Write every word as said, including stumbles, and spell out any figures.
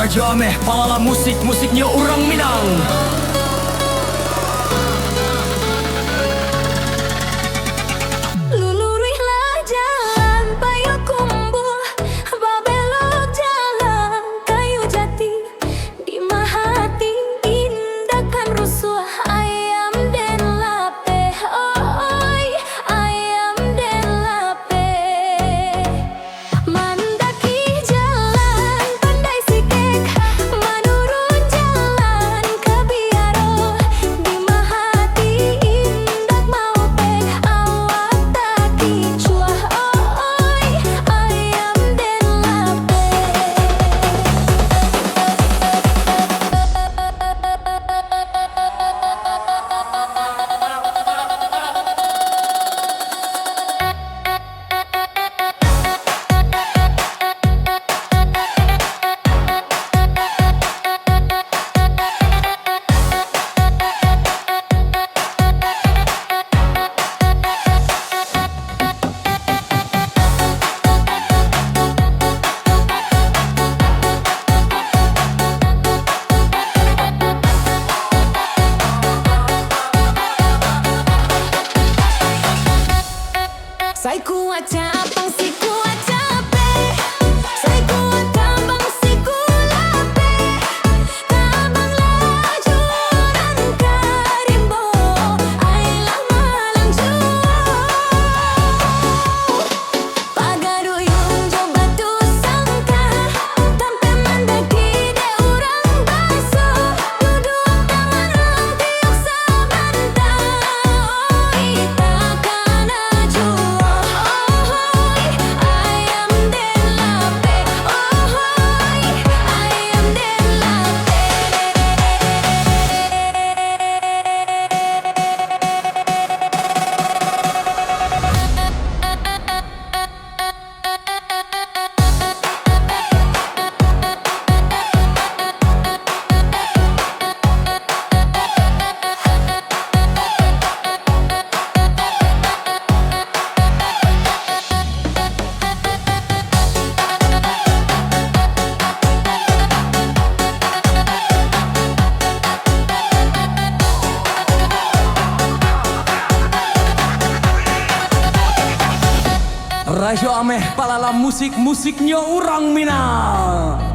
Jameh palalang musik, musiknyo urang Minang. Luluruihlah jalan Payokumbuah, babelok jalan Kayu Jati. Di Mahati indak kan rusuah, ayam den lapeh, oi, ayam den lapeh. Mandaki jalan Pandai Sikek, manurun jalan ka Biaro. Di Mahati indak maupek, awak takicuah, oi, ayam den lapeh. Sai kuat capang, si kuat capek. Sai kuat tabang, si kuat lapeh. Tabang laju nan ka rimbo, ai lah malanjua. Pagaruyung jo batusangka, tampek mandaki dek urang basuo. Duduak tangan lang tiok sabanta, oi, takana juo. Ohoi, ayam den lapeh. Ohoi, ayam den lapeh. Rajo Ameh palalang musik, musiknyo urang Minang.